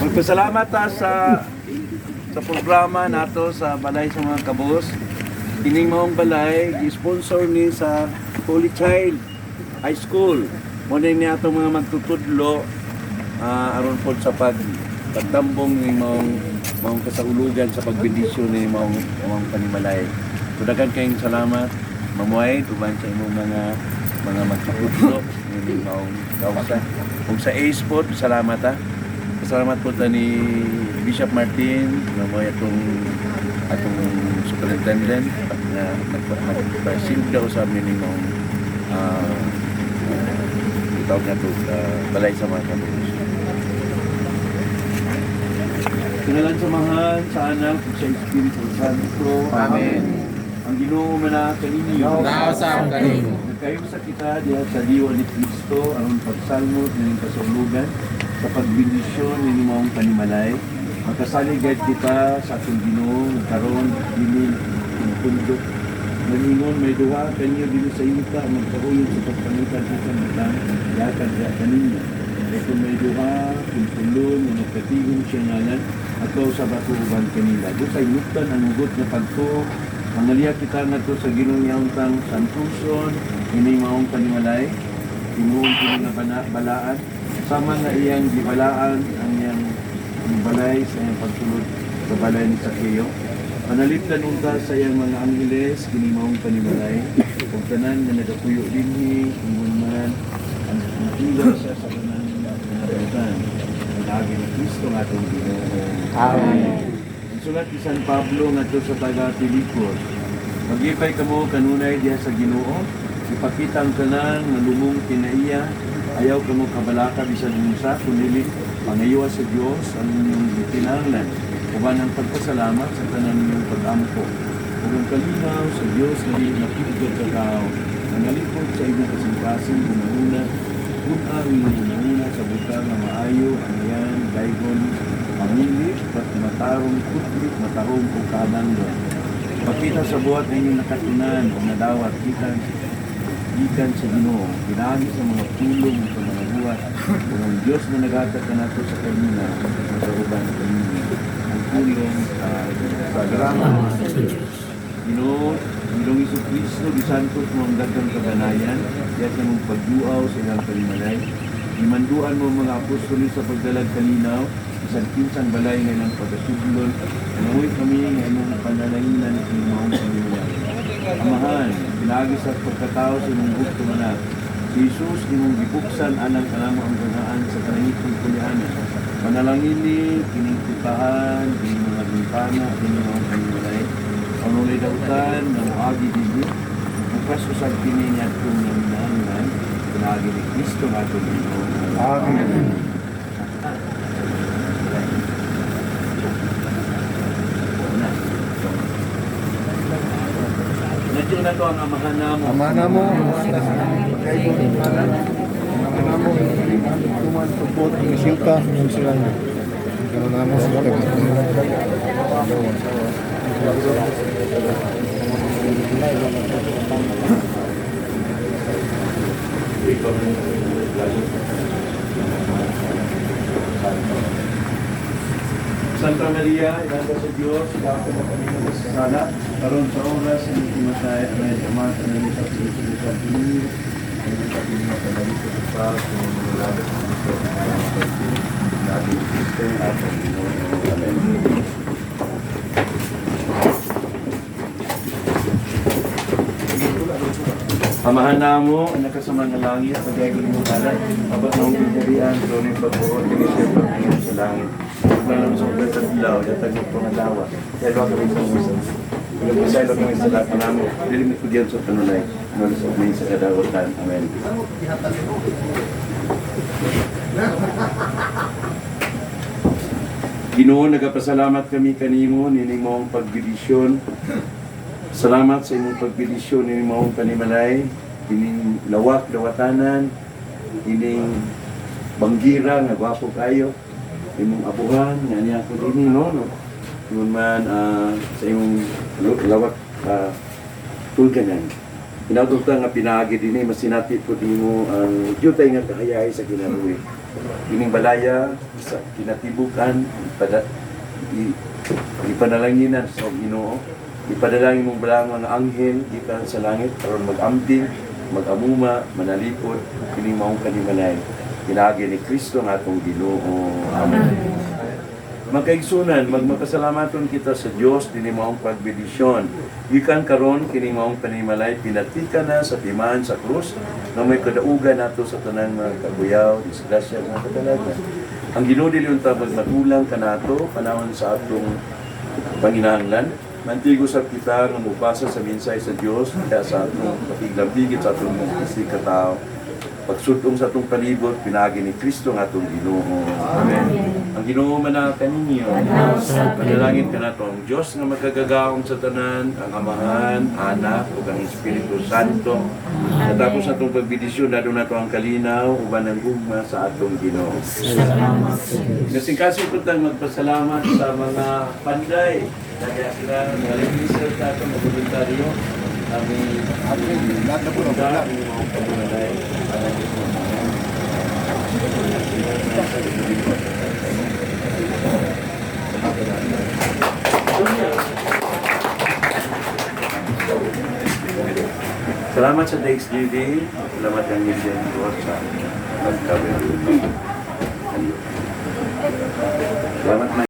Magpasalamat ta sa programa nato sa balay sa mga kabus. Kining maong balay gi-sponsor ni sa Holy Child High School. Mo ni atong mga magtutudlo aron pod sa pagtambong ni maong maong kasaulugan sa pagbendisyon ni maong maong panimalay. So daghan kayong salamat, Mamuhay, uban sa imong mga magtutudlo ni maong kausa. Ug sa Ace pod, salamat ha. Salamat po ta ni Bishop Martin, na mo atong atong superintendent na nagpa-silb daw sa amin ni maong itawag na to balay sa mga kabus. Sa ngalan sa Amahan, sa Anak, ug sa Espiritu Santo. Amen. Ang Ginoo man kaninyo. Nausap kanimo. Nagkayusa kita diha sa diwa ni Kristo aron pagsalmo ning kasulugan sa pagbendisyon ni maong panimalay. Makasalig gayud kita sa atong Ginoo karon dili tundok. Naningon may duha kanyo dinhi sa yuta magkahuyog sa pagpangitan sa butang gihatag diha kaninyo. Kay kung may duha kung tulo nga nagkatigom siya ngalan ato sa bato uban kanila. Dusay nuktan ang hugot nga pagtuo. Mangaliya kita ngadto sa Ginoong yauntang santuson ini maong panimalay, tinuon kini nga balaan sama nga iyang gibalaan ang iyang ang balay sa iyang pagsulod sa balay ni Sakeo. Panalipdan unta sa iyang mga angheles kini maong panimalay ug tanan nga nagapuyo dinhi, ingon man ang nakila siya sa tanan nga butang. Pinaagi ni Kristo nga atong Ginoo. Amen. Ang sulat ni San Pablo ngadto sa taga Filipos. Maglipay kamo kanunay diha sa Ginoo. Ipakita ang tanan nga lumong kinaiya. Ayaw kamo kabalaka bisan unsa kundi pangayuha sa Dios ang inyong gikinahanglan uban ang pagpasalamat sa tanan ninyong pag-ampo. Ug ang kalinaw sa Dios nga dili napigad sa tao, nga nalipot sa inyong kasing-kasing hunahuna, kung ang inyong hunahuna sa butang nga maayo, ang iyan, daygon, pamili, at matarong kutlit, matarong o kaadanggon. Pakita sa buhat ang inyong nakatunan o nadawat, gikan gikan sa Ginoo, pinaagi sa mga pulong ug sa mga buhat, ug ang Dios na naghatag kanato sa kanina, magauban kaninyo. Ang pulong sa Sagrado. Ginoo, Ginoong Hesus Kristo, gisantos mo ang daghang kaganayan, diya sa mong pagduaw sa ilang panimalay. Gimanduan mo ang mga apostoles sa pagdalag kalinaw, bisan kinsang balay nga ilang pagkasudlon, Namuhi kami nga imong panalanginan sa imong panimalay. Amahan, pinaagi sa pagkatao sa imong bugtong anak, si Jesus imong gibuksan alang kanamo ang ganahan sa kalangitong pulianan. Panalangini, kining putahan, kining mga bintana, kining mga panimalay. Ang nulay dautan, nga moagi dinhi, bukas usab kini niadtong naminahanglan, pinaagi ni Kristo nga atong Ginoo. Amen. Nandiyo na to ang Amahan namo. Ama namo, kay Ama namo, tuman tupot ang isilta ng sila niyo. Kano namo sa Santa Maria, Inanda sa Diyos, dapat na kami ng kasala, karon sa oras sa inyong kimatay, amen. Ama, tanan sa Espiritu Santo ninyo, amen sa inyong panalito sa pag, kung mga sa Kristo, Lagi Kristo, atong Ginoo. Amen. Amahan namo, anak ka sa mga langit, pagayag mo kalat, abat na akong ginarian, doon yung pagbuot, tingin siya pagtingin sa langit. Paglalam sa mga tadlaw, yatag mo pangalawa, dahil wag kami sa musa. Nagpasaylo kami sa lahat namo, dili mi kudyan sa panunay, nalos og sa kadawotan. Amen. Ginoo, nagapasalamat kami kanimo nining maong pagbedisyon. Salamat sa imong pagbedisyon nining maong panimalay, ining lawak dawatanan, ining banggira nga gwapo kayo, imong abuhan nga niya ako dinhi no no. Ingon man sa imong lawak tulganan. Hinautog ta nga pinaagi dinhi masinati po nimo ang jutay nga kahayahay sa kinabuhi. Kining balaya sa kinatibukan ipanalanginan sa Ginoo. Ipadalangin mong balang mga anghel gikan sa langit aron mag-ambing, mag-amuma, manalipod kining maong kanimalay. Pinaagi ni Kristo ang atong Ginoo. Amen. Magkaigsunan, magmakasalamaton kita sa Dios dinhi maong pagbedisyon. Gikan karon kini maong panimalay pinatika na sa timaan sa krus na may kadaugan nato sa tanang mga kabuyaw, disgrasya, mga katalaga. Ang Ginoo dili unta magmatulang kanato panahon sa atong panginahanglan. Mantigo sa kita nga mupasa sa minsay sa Dios kaya sa atong pakiglambigit sa atong mga katao. Pagsudong sa atong palibot, pinaagi ni Kristo ang atong Ginoo. Amen. Ang Ginoo man na kaninyo. Panalangin kanato ang Dios nga magkagagaong sa tanan, ang Amahan, Anak, ug ang Espiritu Santo. Natapos na itong pagbidisyon, lalo na ito ang kalinaw, uban ang gugma sa atong Ginoo. Salamat sa Diyos. Kasing-kasing po tayong magpasalamat sa mga panday. Kaya sila, mga liniser sa atong mga voluntaryo. Kami, Lahat na po, Lahat ng mga pagmunalay. Salamat sa DXGD. Salamat ang Indian Court sa pagkawin. Salamat.